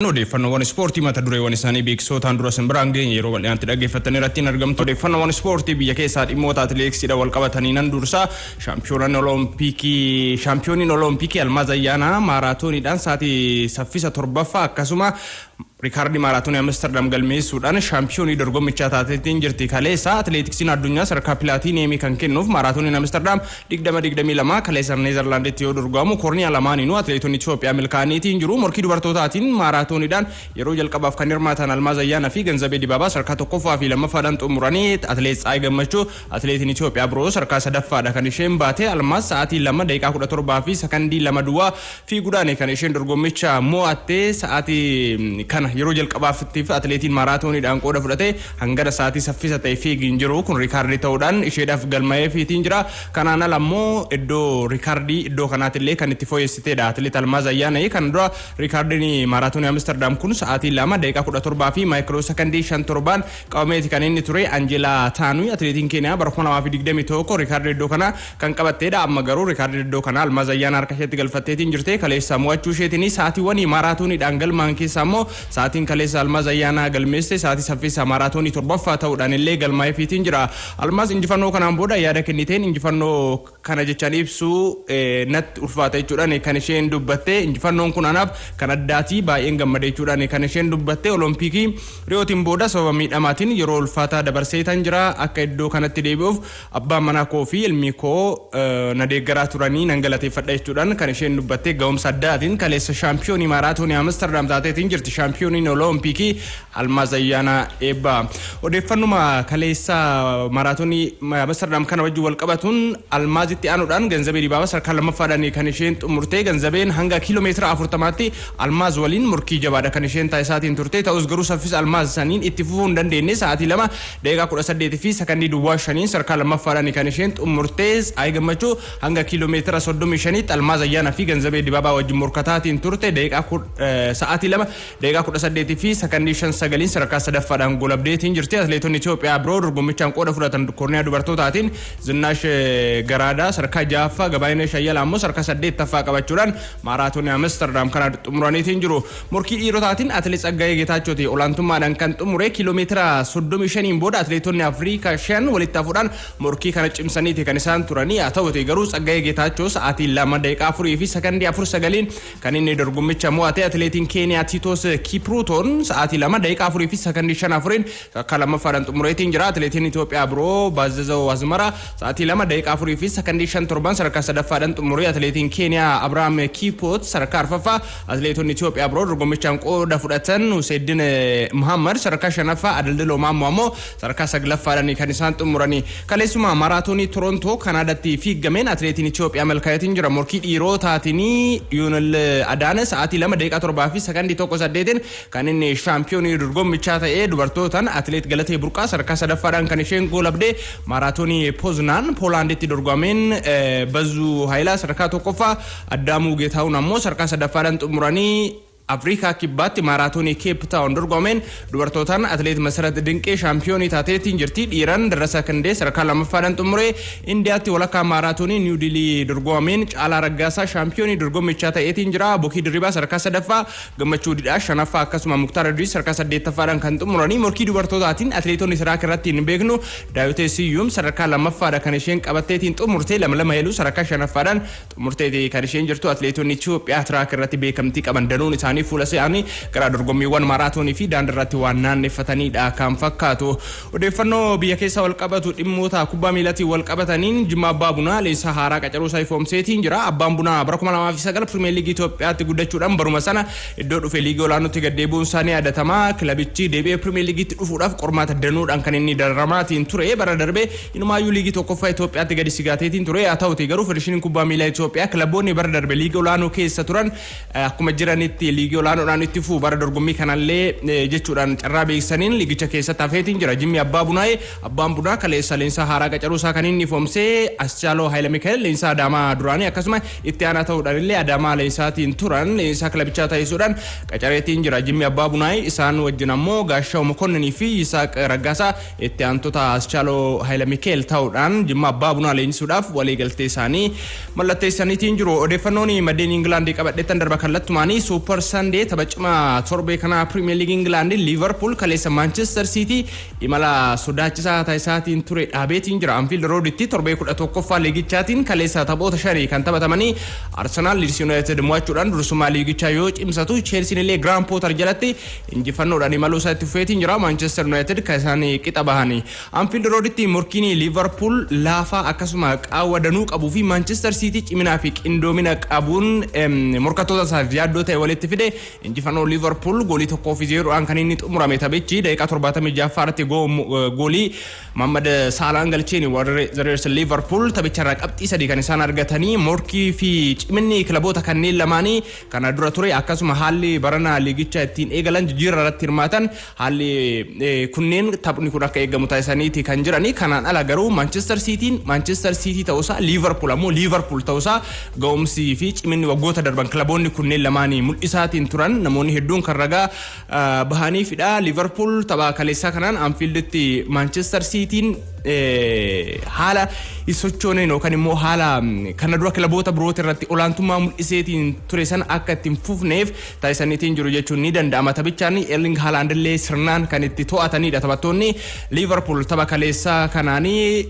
Odeeffannoowwan ispoortii mata dureewwan isaanii beeksisootaan dura isin biraan geenye yeroo bal'inaatti dhaggeeffattan irratti hin argamtu. Odeeffannoowwan ispoortii biyya keessaa dhimmoota atileetiksiidha wal qabatanii nan dursa. Shaampiyooniin Olompikii Almaaz Ayyaanaa maaraatooniidhaan sa'aatii saffisa torbaffaa akkasuma riikaardii maaraatoonii Amsterdam galmeessuudhaan shaampiyoonii dorgommichaa taateetiin jirti. Kaleessa atileetiksiin addunyaa sadarkaa pilaatiiniyeemii kan kennuuf maaraatooniin Amsterdam 2022 kaleessa Neezerlaanditti yoo dorgomamu, korniyaa lamaaniinuu atileetonni Itoophiyaa milkaa'aniitiin jiru. Morkii dubartootaatiin maaraatooniidhaan yeroo jalqabaaf kan hirmaatan Almaaz Ayyaanaa fi Ganzabee Dibaabaa sadarkaa tokkoffaa fi lammaffaadhaan xumuranii, atileet Tsaayii Gammachuu, atileetiin Itoophiyaa biroo, sadarkaa sadaffaadha kan isheen baate. Almaaz sa'aatii 2 daqiiqaa 17 fi sakandii 2 duwwaa fiiguudhaan kan isheen dorgommicha mo'atte. Sa'aatii kana yeroo jalqabaafittiif atileetiin maaraatooniidhaan qooda fudhate hangana sa'aatii saffisa ta'e fiigiin jiru kun riikaardii ta'uudhaan isheedhaaf galmaa'ee fiitiin jira. Kanaan ala immoo iddoo riikaardii iddoo kanaatillee kan itti fooyyessiteedha. Atileet Almaaz Ayyaanaa kan dura riikaardiin maaraatoonii Amsterdam kun sa'aatii 2 daqiiqaa 17 fi maayikiroo sakandii 57n qabameeti kan inni ture. Anjeelaa Taanuy, atileetiin Keeniyaa, bara 2021 riikaardii iddoo kana kan qabatteedha. Amma garuu riikaardii iddoo kana Almaaz Ayyaanaa harka isheetti galfatteetiin jirte kaleessa mo'achuu isheetiin. Sa'aatiiwwan maaraatooniidhaan galmaan keessaa immoo sa'aatiin kaleessa Almaaz Ayyaanaa galmeesse sa'aatii saffisa maaraatoonii torbaffaa ta'uudhaan illee galmaa'eefiitiin jira. Almaaz injifannoo kanaan booda yaada kenniteen, injifannoo kana jechaan ibsuu natti ulfaata jechuudhaan kan isheen dubbatte. Injifannoon kun anaaf kan addaatii, baay'een gammade jechuudhaan kan isheen dubbatte. Olompikii Riyootiin booda sababa miidhamaatiin yeroo ulfaataa dabarsee tan jira. Akka iddoo kanatti deebi'uuf abbaan manaa koo fi ilmi koo na deeggaraa turanii nan galateeffadha jechuudhaan kan isheen dubbatte. Ga'umsa addaatiin kaleessa shaampiyoonii maaraatoonii Amsterdam taateetiin jirti shaampiyooniin Olompikii Almaaz Ayyaanaa Eebbaa. Odeeffannuma kaleessa maaraatoonii Amsterdam kana wajjin wal qabatuun, Almaazitti aanuudhaan Ganzabee Dibaabaa sadarkaa lammaffaadhaan kan isheen xumurte. Ganzabeen hanga kiiloomeetira 40tti Almaaz waliin morkii jabaadha kan isheen taasisaatiin turte. Ta'us garuu saffisa Almaaz saniin itti fufuu hin dandeenye. Sa'aatii 2 daqiiqaa 18 fi sakandii duwwaa 5n sadarkaa lammaffaadhaan kan isheen xumurte. Tsaayii Gammachuu hanga kiiloomeetira 35tti Almaaz Ayyaanaa fi Ganzabee Dibaabaa wajjin morkataatiin turte. Sa'aatii 2 daqiiqaa 18 fi sakandii 59n sadarkaa sadaffaadhaan golabdeetiin jirti. Atileetonni Itoophiyaa biroo dorgommichaan qooda fudhatan, korniyaa dubartootaatiin Zinnaash Garaadaa sadarkaa ja'affaa, Gabaayinee Shayyalaa immoo sadarkaa saddeettaffaa qabachuudhaan maaraatoonii Amsterdam kana xumuraniitiin jiru. Morkii dhiirotaatiin atileet Tsaggaayee Geetaachooti olaantummaadhaan kan xumure. Kiiloomeetira 35n booda atileetonni Afrikaa shan walitti hafuudhaan morkii kana cimsaniiti kan isaan turanii. Haa ta'uti garuu Tsaggaayee Geetaachoo sa'aatii 2 daqiiqaa 4 fi sakandii 49n kan inni dorgommicha mo'ate. Atileetiin Keeniyaa Tiitoos Kipruutoon sa'aatii 2 daqiiqaa 4 fi sakandii 54n sadarkaa lammaffaadhaan xumureetiin jira. Atileetiin Itoophiyaa biroo Baazazoo Azmaraa sa'aatii 2 daqiiqaa 4 fi sakandii 57n sadarkaa sadaffaadhaan xumuree, atileetiin Keeniyaa Abrahaam Kiipoot sadarkaa arfaffaa, atileetonni Itoophiyaa biroo dorgommichaan qooda fudhatan Huseeddin Muhammad sadarkaa shanaffaa, Adaldaloo Maammoo ammoo sadarkaa saglaffaadhaan kan isaan xumuranii. Kaleessuma maaraatoonii Torontoo Kanaadaatti fiigameen atileetiin Itoophiyaa milkaa'eetiin jira. Morkii dhiirotaatiin Yuunel Adaane sa'aatii 2 daqiiqaa 7 fi sakandii 18n kan inni shaampiyoonii dorgommichaa ta'ee. Dubartootaan atileet Galatee Burqaa sadarkaa sadaffaadhaan kan isheen goolabde. Maaraatoonii Poznaan Poolaanditti dorgomeen Bazuu Haayilaa sadarkaa tokkoffaa, Addaamuu Geetahuun ammoo sadarkaa sadaffaadhaan xumuranii. Afrikaa Kibbaatti maaraatoonii Keep Taawun dorgomeen dubartootaan atileet Masarat Dinqee shaampiyoonii taateetiin jirti. Dhiiran Darasa Kindee sadarkaa lammaffaadhaan xumure. Indiyaatti walakkaa maaraatoonii Niw Dilii dorgomameen Caalaa Raggaasaa shaampiyoonii dorgommichaa ta'eetiin jira. Bokii Dirribaa sadarkaa sadaffaa, Gammachuu Didhaa shanaffaa, akkasuma Muktaar Idris sadarkaa saddeettaffaadhaan kan xumuranii. Morkii dubartootaatiin atileetonni track irratti hin beeknu Daawitee Siyyuum sadarkaa lammaffaadha kan isheen qabatteetiin xumurte. Lama Heeluu sadarkaa shanaffaadhaan xumurteeti kan isheen jirtu. Atileetonni Itoophiyaa track irratti beekamtii qaban danuun isaanii fuula isaanii gara dorgommiiwwan maaraatoonii fi daandii irratti waan naanneeffatanidha kan fakkaatu. Odeeffannoo biyya keessa wal qabatu dhimmoota kubbaa miilaatiin wal qabataniin, Jimma Abbaa Bunaa leenjisaa haaraa qacaruu isaa ifoomseetiin jira. Abbaan Bunaa bara 2009 Pirimeer Liigii Itoophiyaatti guddachuudhaan baruma sana iddoo dhufe liigii olaanootti gad deebi'uun isaa ni yaadatama. Kilabichi deebi'ee Pirimeer Liigiitti dhufuudhaaf qormaata danuudhaan kan inni dararamaatiin ture. Bara darbee inumaayyuu liigii tokkoffaa Itoophiyaatti gadi sigaateetiin ture. Haa ta'uti garuu Federeeshiniin Kubbaa Miilaa Itoophiyaa kilaboonni bara darbe liigii olaanoo keessa turan akkuma jiranitti liigii olaanoodhaan itti fufu bara dorgommii kanallee jechuudhaan carraa beeksisaniin liigicha keessatti hafeetiin jira. Jimmi Abbaa Bunaa'ee, Abbaan Bunaa, kaleessa leenjisaa haaraa qacaruu isaa kan inni ifoomsee. Aschaaloo Haayila Mikaa'el, leenjisaa Adaamaa duraanii akkasuma itti aanaa ta'uudhaan illee Adaamaa leenjisaatiin turan, leenjisaa kilabichaa taasisuudhaan qacareetiin jira. Jimmi Abbaa Bunaa'ee isaan wajjin ammoo Gaashaw Mokonninii fi Yisaaq Raggaasaa itti aantota Aschaaloo Haayila Mikaa'el ta'uudhaan Jimma Abbaa Bunaa leenjisuudhaaf waliigaltee isaanii mallatteessaniitiin jiru. Odeeffannoon maddeen Ingilaandii qabadheettan darba kallattumaanii Super Sunday tapha cimaa torbee kanaa Premier League England, Liverpool kaleessa Manchester City imala sodaachisaa taasisaatiin ture dhaabeetiin jira. Anfield Roaditti torbee 11ffaa liigichaatiin kaleessa taphoota shanii kan taphatamanii Arsenal Leeds United mo'achuudhaan dursummaa liigichaa yoo cimsatu, Chelsea illee Graham Potter jalatti injifannoodhaan imaluu isaa itti fufeetiin jira. Manchester United kan isaan qixa bahanii. Anfield Roaditti morkiin Liverpool laafaa akkasuma qaawwa danuu qabuu fi Manchester City ciminaa fi qindoomina qabuun morkattoota isaaf yaaddoo ta'e walitti fide. Injifannoo Liverpool goolii 1-0dhaan kan inni xumurame. Taphichi daqiiqaa 76ffaa irratti goolii Mohammad Saalaan galcheen warri Liverpool taphicharraa qabxii 3 kan isaan argatanii. Morkii fi ciminni kilaboota kanneen lamaanii kana dura ture, akkasuma haalli barana liigicha ittiin eegalan, jijjiirraa irratti hirmaatan, haalli kunneen taphni kun akka eegamu taasisaniiti kan jiranii. Kanaan ala garuu Manchester Cityin Manchester City ta'uusaa, Liverpool ammoo Liverpool ta'uusaa, ga'umsii fi ciminni waggoota darban kilaboonni kunneen lamaanii mul'isaatiin turan namoonni hedduun kan ragaa bahaniifidha. Liverpool tapha kaleessaa kanaan Anfielditti Manchester Cityin haala hin sochooneen yookaan immoo haala kana dura kilaboota biroota irratti olaantummaa mul'iseetiin ture sana akka ittiin fufneef taasisaniitiin jiru jechuun ni danda'ama. Taphichaan Erling Haaland illee sirnaan kan itti to'atanidha. Taphattoonni Liverpool tapha kaleessaa kanaanii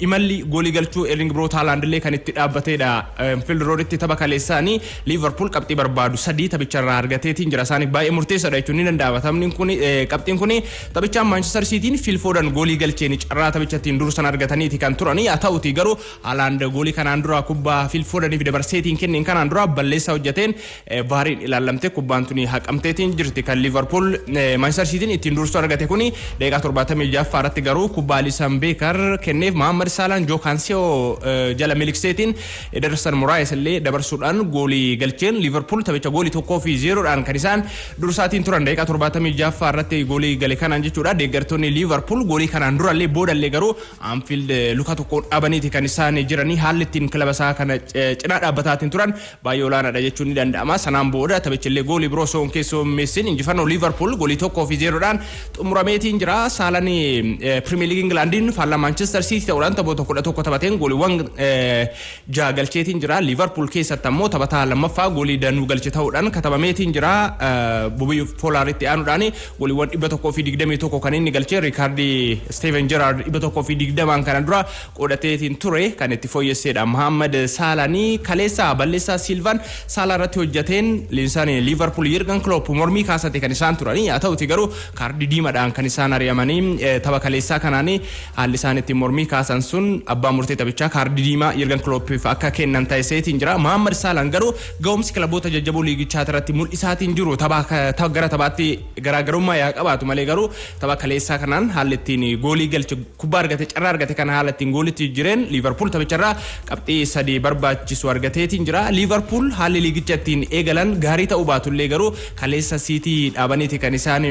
imalli goolii galchuu Erling Braut Haaland illee kan itti dhaabbatedha. Anfield Roaditti tapha kaleessaanii Liverpool qabxii barbaadu 3 taphicharraa argateetiin jira. Isaaniif baay'ee murteessaadha jechuun ni danda'ama. Taphni kun, qabxiin kun, taphichaan Manchester Cityin Phil Foden goolii galcheen carraa taphicha ittiin dursan argataniiti kan turanii. Haa ta'uti garuu Haaland goolii kanaan dura kubbaa Phil Fodeniif dabarseetiin kenneen kanaan dura balleessaa hojjeteen VARiin ilaallamte kubbaan tuni haqamteetiin jirti. Kan Liverpool Manchester Cityin ittiin dursuu argate kuni daqiiqaa 76ffaa irratti garuu kubbaa Alisson Becker kenneef Mohammad Salaan Joo Kaansiyoo jala milikseetiin Ederson Moraes illee dabarsuudhaan goolii galcheen Liverpool taphicha goolii 1-0dhaan kan isaan dursaatiin turan daqiiqaa 76ffaa irratti goolii gale kanaan jechuudha. Deeggartoonni Liverpool goolii kanaan durallee boodallee garuu Anfield luka tokkoon dhabaniiti kan isaan jiranii. Haalli ittiin kilaba isaa kana cinaa dhaabbataatiin turan baay'ee olaanaadha jechuun ni danda'ama. Sanaan booda taphichillee goolii biroo osoo hin keessummeessin injifannoo Liverpool goolii 1-0dhaan xumurameetiin jira. Saalaan Premier League Englandiin faallaa Manchester City ta'uudhaan taphoota 11 taphateen gooliiwwan 6 galcheetiin jira. Liverpool keessatti ammoo taphataa lammaffaa goolii danuu galche ta'uudhaan katabameetiin jira. Bobby Fowleritti aanuudhaan gooliiwwan 121 kan inni galche, riikaardii Steven Gerrard 120n kana dura qoodhateetiin ture kan itti fooyyesseedha. Mohammad Saalaanii kaleessa balleessaa Silvan Saalaa irratti hojjeteen leenjisaan Liverpool Jurgen Klopp mormii kaasate kan isaan turanii. Haa ta'uti garuu kaardii diimaadhaan kan isaan ari'amanii. Tapha kaleessaa kanaan haalli isaan ittiin mormii kaasan sun abbaa murtee taphichaa kaardii diimaa Jurgen Kloppiif akka kennan taasiseetiin jira. Mohammad Saalaan garuu ga'umsi kilaboota jajjaboo liigichaa irratti mul'isaatiin jiru tapha gara taphaatti garaagarummaa yaa qabaatu malee, garuu tapha kaleessaa kanaan haalli ittiin goolii galche, kubbaa argate, carraa argate kana haala ittiin goolitti jireen Liverpool taphicharraa qabxii 3 barbaachisu argateetiin jira. Liverpool haalli liigicha ittiin eegalan gaarii ta'uu baatullee garuu kaleessa City dhaabaniiti kan isaan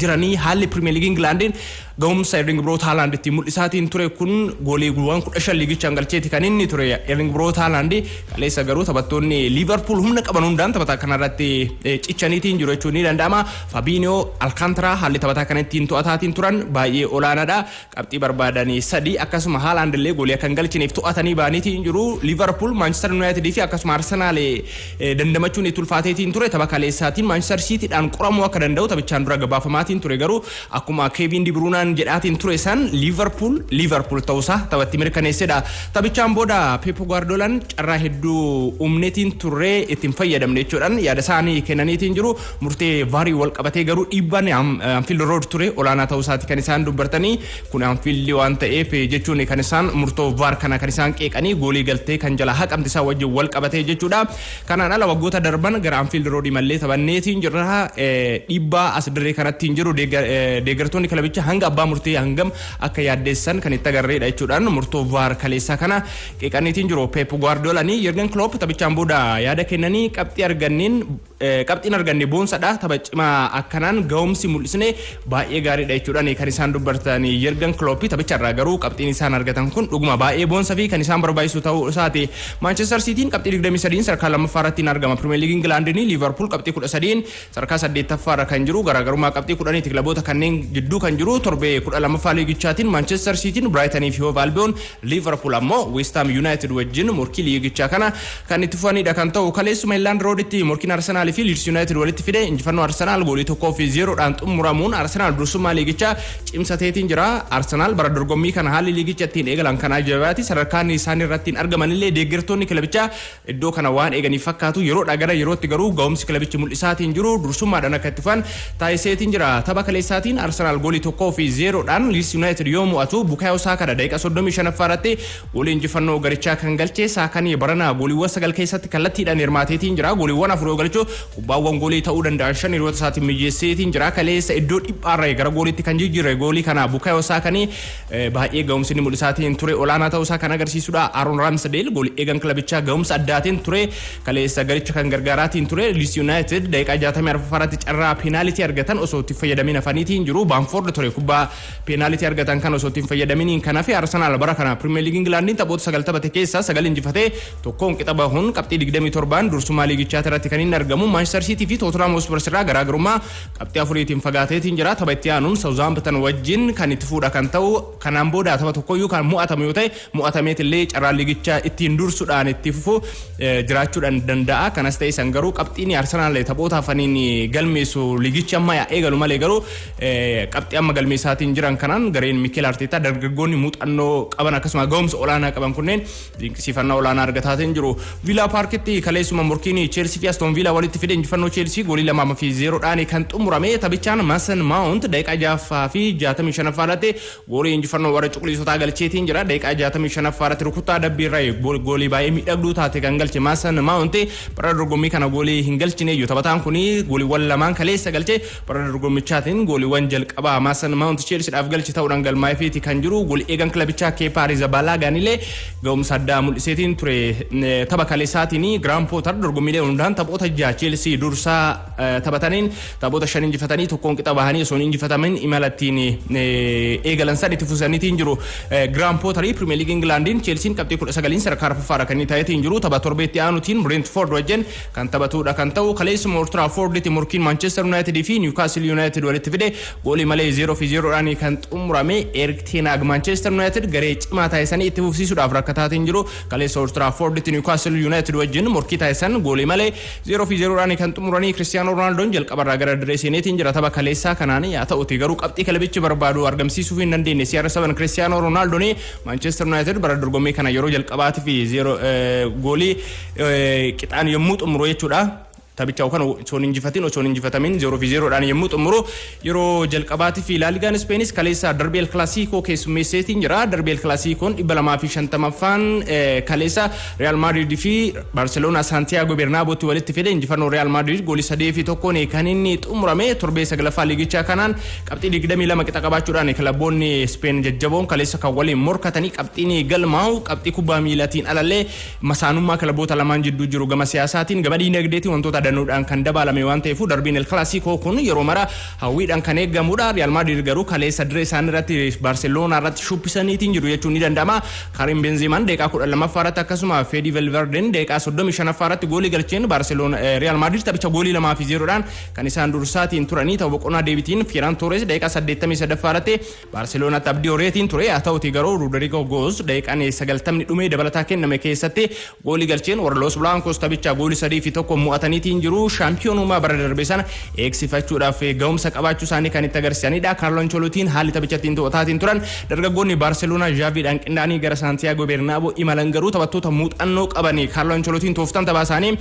jiranii. Haalli Premier League Englandiin ga'umsa Erling Braut Haaland ittiin mul'isaatiin ture kun gooliiwwan 15 liigichaan galcheeti kan inni ture Erling Braut Haaland. Kaleessa garuu taphattoonni Liverpool humna qaban hundaan taphataa kanarratti cichaniitiin jiru jechuun ni danda'ama. Fabinho, Alcantara haalli taphataa kana ittiin to'ataatiin turan baay'ee olaanaadha. Qabxii barbaadanii 3 akkasuma Haaland illee goolii akka hin galchineef to'atanii ba'aniitiin jiru. Liverpool Manchester United fi akkasuma Arsenal dandamachuun itti ulfaateetiin ture. Tapha kaleessaatiin Manchester Cityidhaan qoramuu akka danda'u taphichaan dura gabaafamaatiin ture, garuu akkuma Kevin De Bruyne jedhaatiin ture san Liverpool Liverpool ta'uusaa taphatti mirkaneessedha. Taphichaan booda Pep Guardiolaan carraa hedduu uumneetiin turree ittiin fayyadamne jechuudhaan yaada isaanii kennaniitiin jiru. Murtee VARii wal qabatee garuu dhiibbaan Anfield Road ture olaanaa ta'uu isaati kan isaan dubbatanii. Kun Anfield waan ta'eef jechuun kan isaan murtoo VAR kana kan isaan qeeqanii, goolii galtee kan jala haqamte isaa wajjin wal qabatee jechuudha. Kanaan ala waggoota darban gara Anfield Road mallee taphanneetiin jirra, dhiibbaa as dirree kanatti hin jiru, deeggartoonni kilabicha hanga abbaa murtee hangam akka yaaddeessan kan itti agarreedha jechuudhaan murtoo VAR kaleessaa kana qeeqaniitiin jiru Pep Guardiolanii. Jurgen Klopp taphichaan booda yaada kennanii, qabxii arganneen, qabxiin arganne boonsadha, tapha cimaa akkanaan ga'umsi mul'isne baay'ee gaariidha jechuudhaan kan isaan dubbatan Jurgen Klopp. Taphicharraa garuu qabxiin isaan argatan kun dhuguma baay'ee boonsa fi kan isaan barbaachisu ta'uu isaati. Manchester Cityin qabxii 23 sadarkaa lammaffaa irratti hin argama. Premier League Englandini Liverpool qabxii 13 sadarkaa saddeettaffaa irra kan jiru, garaagarummaa qabxii 10ti kilaboota kanneen jidduu kan jiru. Torbee 12ffaa liigichaatiin Manchester Cityin Brightonii fi Hove Albion, Liverpool ammoo West Ham United wajjin morkii liigichaa kana kan itti fufanidha kan ta'u. Kaleessuma Elland Roaditti morkiin Arsenal Arsenaalii fi Leeds United walitti fide injifannoo Arsenaal goolii 1-0dhaan xumuramuun Arsenaal dursummaa liigichaa cimsateetiin jira. Arsenaal bara dorgommii kana haalli liigicha ittiin eegalan kan ajaa'ibaati. Sadarkaan isaan irratti hin argamanillee deeggartoonni kilabichaa iddoo kana waan eeganiif fakkaatu, yeroodhaa gara yerootti garuu ga'umsi kilabichi mul'isaatiin jiru dursummaadhaan akka itti fufan taasiseetiin jira. Tapha kaleessaatiin Arsenaal goolii 1-0dhaan Leeds United yoo mo'atu, Bukaayoo Saakaadha daqiiqaa 35ffaa irratti goolii injifannoo garichaa kan galche. Saakanii barana gooliiwwan 9 keessatti kallattiidhaan hirmaateetiin jira. Gooliiwwan 4 yoo galchu, kubbaawwan goolii ta'uu danda'an 5 hiriyoota isaatiin mijeesseetiin jira. Kaleessa iddoo dhiphaarraa gara gooliitti kan jijjiirre goolii kana Bukaayoo Saakanii baay'ee ga'umsi inni mul'isaatiin ture olaanaa ta'uusaa kan agarsiisudha. Aaron Ramsdale, goolii eegan kilabichaa, ga'umsa addaatiin ture kaleessa garicha kan gargaaraatiin ture. Leeds United daqiiqaa 64 irratti carraa peenaalitii argatan osoo itti fayyadamin hafaniitiin jiru. Bamford ture kubbaa peenaalitii argatan kan osoo itti hin fayyadaminiin kan hafe. Arsenaal bara kana Pirimeer Liigii Ingilaandiin taphoota 9 taphate keessaa 9 injifatee tokkoon qixa bahuun qabxii 27n dursummaa liigichaati irratti kan inni argamu. Manchester City fi Tottenham Hotspur irraa garaagarummaa qabxii 4tiin fagaateetiin jira. Tapha itti aanuun Southampton wajjin kan itti fuudha kan ta'u. Kanaan booda tapha tokkoyyuu kan mo'atamu yoo ta'e, mo'atameetillee carraa liigichaa ittiin dursuudhaan itti fufu jiraachuudhaan danda'a. Kanas ta'e san garuu qabxiin Arsenaal taphoota hafaniin galmeessu, liigichi amma eegalu malee, garuu qabxii amma galmeessaatiin jiran kanaan gareen Mikel Arteta dargaggoonni muuxannoo qaban akkasuma ga'umsa olaanaa qaban kunneen dinqisiifannaa olaanaa argataatiin jiru. Villa Parkitti kaleessuma morkiin Chelsea fi Aston Villa walitti fide injifannoo Chelsea goolii 2-0dhaan kan xumurame. Taphichaan Mason Mount daqiiqaa 6ffaa fi 65ffaa irratti goolii injifannoo warra cuquliisotaa galcheetiin jira. Daqiiqaa 65ffaa irratti rukuttaa dabbii irraa goolii baay'ee miidhagduu taate kan galche Mason Mount bara dorgommii kana goolii hin galchine iyyuu. Taphataan kun gooliiwwan lamaan kaleessa galche bara dorgommichaatiin gooliiwwan jalqabaa Mason Mount Chelseadhaaf galche ta'uudhaan galmaa'eefiiti kan jiru. Goolii eegan kilabichaa Kepa Arrizabalagaan illee ga'umsa addaa mul'iseetiin ture tapha kaleessaatiin. Graham Potter dorgommiilee hundaan taphoota 6 Chelsea dursaa taphataniin taphoota 5 injifatanii tokkoon qixa bahanii osoo hin injifatamin imala ittiin eegalan san itti fufsaniitiin jiru. Graham Potter Premier League Englandiin Chelsean qabxii 19n sadarkaa arfaffaadha kan inni taa'eetiin jiru. Tapha torbeetti aanutiin Brentford wajjin kan taphatudha kan ta'u. Kaleessuma Old Traffordtti morkiin Manchester United fi Newcastle United walitti fide goolii malee 0-0dhaan kan xumurame. Erik ten Hag Manchester United garee cimaa taasisanii itti fufsiisuudhaaf rakkataatiin jiru. Kaleessa Old Traffordtti Newcastle United wajjin morkii taasisan goolii malee 0-0dhaan kan xumuranii. Cristiano Ronaldoon jalqabarraa gara dirree seeneetiin jira tapha kaleessaa kanaan. Yaa ta'uti garuu qabxii kilabichi barbaadu argamsiisuu hin dandeenye CR7 Cristiano Ronaldoon. Manchester United bara dorgommii kana yeroo jalqabaatii fi goolii qixaan yommuu xumuru jechuudha. Taphicha yookaan osoo hin injifatin, osoo hin injifatamin 0-0dhaan yommuu xumuru yeroo jalqabaatii fi Laaligaan Ispeenis kaleessa Darbii El Clasico keessummeesseetiin jira. Darbii El Clasicoon 250ffaan kaleessa Real Madrid fi Barcelona Santiago Bernabeutti walitti fide injifannoo Real Madrid goolii 3-1n kan inni xumurame. Torbee 9ffaa liigichaa kanaan qabxii 22 qixa qabaachuudhaan kilaboonni Speen jajjaboon kaleessa kan waliin morkatanii qabxiin galmaa'u qabxii kubbaa miilaatiin alallee masaanummaa kilaboota lamaan jidduu jiru gama siyaasaatiin, gama diinagdeetiin wantoota danuudhaan kan dabalame waan ta'eef darbiin El Clasico kun yeroo mara hawwiidhaan kan eeggamudha. Real Madrid garuu kaleessa dirree isaanii irratti Barcelona irratti shubbisaniitiin jiru jechuun ni danda'ama. Karim Benzema daqiiqaa 12ffaa irratti akkasuma Fede Valverde daqiiqaa 35ffaa irratti goolii galcheen Barcelona Real Madrid taphicha goolii 2-0dhaan kan isaan dursaatiin turanii. Tapha boqonnaa deebitiin Ferran Torres daqiiqaa 83ffaa irratti Barcelonaatti abdii horeetiin ture. Haa ta'uti garuu Rodrigo Goes daqiiqaan 90ni dhumee dabalataa kenname keessatti goolii galcheen warra Los Blancos taphicha goolii 3-1 mo'ataniitiin jiru. Shaampiyoonummaa bara darbe sana eegsifachuudhaaf ga'umsa qabaachuu isaanii kan itti agarsiisanidha. Carlo Ancelottiin haalli taphicha ittiin to'ataatiin turan, dargaggoonni Barcelona Xaviidhaan qindaa'anii gara Santiago Bernabeu imalan garuu taphattoota muuxannoo qabanii Carlo Ancelottiin tooftaan taphaa isaanii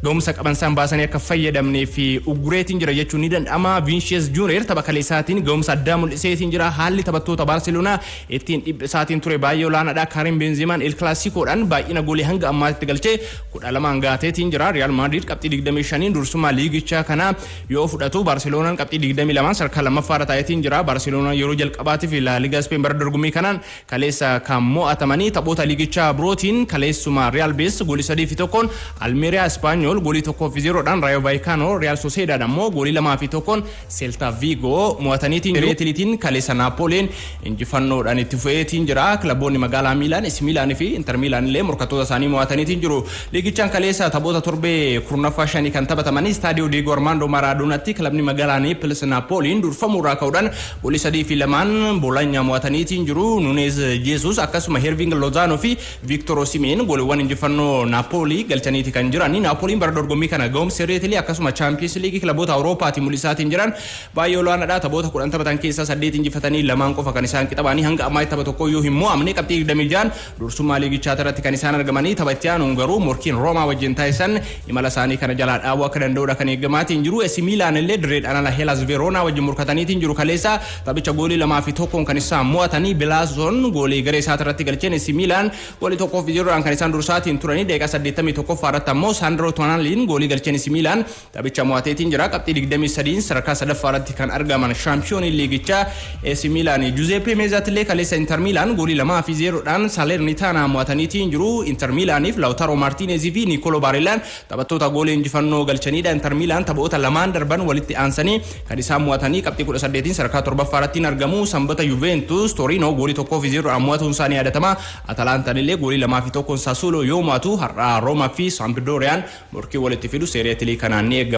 ga'umsa qaban isaan baasanii akka fayyadamnee fi ugureetiin jira jechuun ni danda'ama. Vinicius Junior tapha kaleessaatiin ga'umsa addaa mul'iseetiin jira. Haalli taphattoota Barcelona ittiin dhiphisaatiin ture baay'ee olaanaadha. Karim Benzema El Clasicoodhaan baay'ina goolii hanga ammaatti galchee 12n gaateetiin jira. Real Madrid qabxii 25 dursummaa liigichaa kana yoo fudhatu, Barcelonaan qabxii 22 sadarkaa lammaffaarra taa'eetiin jira. Barcelonaan yeroo jalqabaatiif La Liga Spain bara dorgommii kanaan kaleessa kan mo'atamanii. Taphoota liigichaa birootiin kaleessuma Real Betis goolii 3-1n Almeria, Espanyol goolii 1-0dhaan Rayo Vallecano, Real Sociedad ammoo goolii 2-1n Celta Vigo mo'ataniitiin jiru. Italiitiin kaleessa Napoliin injifannoodhaan itti fufeetiin jira. Kilaboonni magaalaa Miilaan, AC Miilaan fi Inter Miilaan illee morkattoota isaanii mo'ataniitiin jiru. Liigichaan kaleessa taphoota torbee 10ffaa shanii kan taphatamanii Istaadiyoo Diego Armando Maradonatti kilabni magaalaa Neepils Naapooliin durfamuurraa ka'uudhaan goolii 3 fi 2n Bologna mo'ataniitiin jiru. Nunes Jesus akkasuma Hirving Lozano fi Victor Osimhen gooliiwwan injifannoo Naapoolii galchaniiti kan jirani. Naapooliin bara dorgommii kana ga'umsa Serie A akkasuma Champions League kilaboota Awurooppaatiin mul'isaatiin jiran baay'ee olaanaadha. Taphoota 10 taphatan keessaa saddeet injifatanii lamaan qofa kan isaan qixabaanii, hanga ammaa tapha tokko iyyuu hin mo'amne. Qabxii 26 dursummaa liigichaa irratti kan isaan argamanii. Tapha itti aanuun garuu morkiin Roomaa wajjin taasisan imala isaanii kana jalaa dhaabuu akka danda'udha kan eegamaatiin jiru. AC Milan illee dirreedhaan ala Hellas Verona wajjin morkataniitiin jiru. Kaleessa taphicha goolii 2 fi 1n kan isaan mo'atanii, Bilaazoon goolii garee isaa irratti galcheen AC Milan goolii 1 fi 0dhaan kan isaan dursaatiin turanii. Daqiiqaa 81ffaa irratti ammoo Sandro Tonaliin goolii galcheen AC Milan taphicha mo'ateetiin jira. Qabxii 23 sadarkaa sadaffaa irratti kan argaman shaampiyoonii liigichaa AC Milan. Giuseppe Meazzaatti illee kaleessa Inter Milan goolii 2 fi 0dhaan Salernitana mo'ataniitiin jiru. Inter Milaniif Lautaro Martinez fi Nicolo Barellaan taphattoota goolii injifannoo galchanidha. Inter Milan taphoota lamaan darban walitti aansanii kan isaan mo'atanii qabxii 18 sadarkaa torbaffaa irratti argamu. Sanbata Juventus Torino goolii 1 fi 0dhaan mo'atuun isaanii yaadatama. Atalantaan illee goolii 2 fi 1n Sassuolo yoo mo'atu, har'a Roomaa fi Sampdoriyaan morkii walitti fidu Serie A kanaan ni eegama.